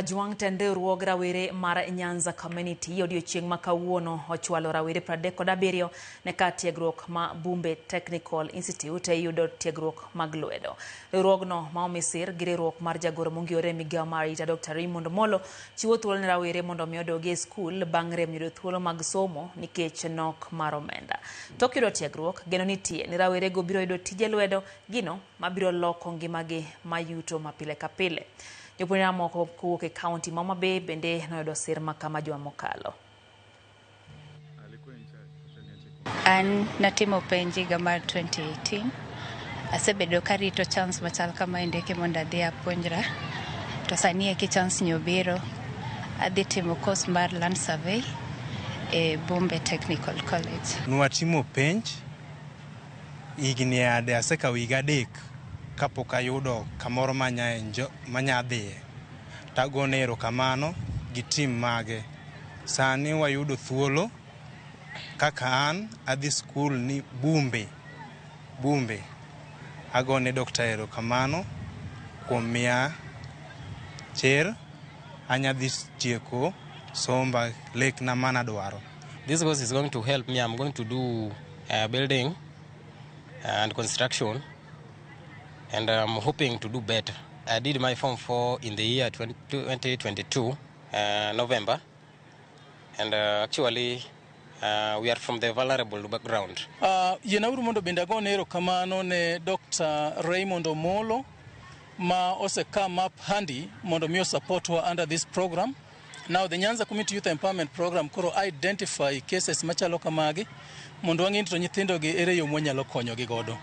Kajwang' tend riwruog rawere mar Nyanza Community odiochieng' ma kawuono ochwalo rawere 37 ne kar tiegruok ma Bumbe Technical Institute e yudo tiegruok mag lwedo. Riwruogno ma omi sir gi riwruok mar jagoro mongiyore e migawo mar arita Dr. Raymond Omolo chiwo thuolo ne rawere mondo mi odogi e skul bang' rem yudo thuolo mag somo nikech nok mar omenda. Tok yudo tiegruok, geno nitie ni rawerego biro yudo tije lwedo gino mabiro loko ngimagi ma yuto ma pile ka pile. Jopuonjre mamoko kowuok e kaunti ma Homa Bay bende noyudo sir ma kama juma mokalo. An natimo penj higa mar 2018. Asebedo karito chance machal kamaendi eki mondo adhi apuonjra. To sani eki chance ni obiro. Adhi timo course mar land survey e Bumbe Technical College. Nwatimo penj higni ade asekawo higa 3 kapok ayudo kamoro manya dhiye. Tagone erokamano gi team mage. Sani wayudo thuolo kaka an adhi skul ni Bumbe. Bumbe. Agone Dr. erokamano kuom miya chir anya dhi tieko somba lekna manadwaro. This course is going to help me. I'm going to do building and construction, and I'm hoping to do better. I did my Form 4 in the year 20, 2022, November, and actually we are from the vulnerable background. Yienauru mondo bende agone erokamano ne Dr. Raymond Omolo ma ose come up handy mondo mi support wa under this program. Now the Nyanza Community Youth Empowerment Program koro identify cases machalo kamagi mondo wang'e ni to nyithindo gi ere yo mwanyalo konyogi godo.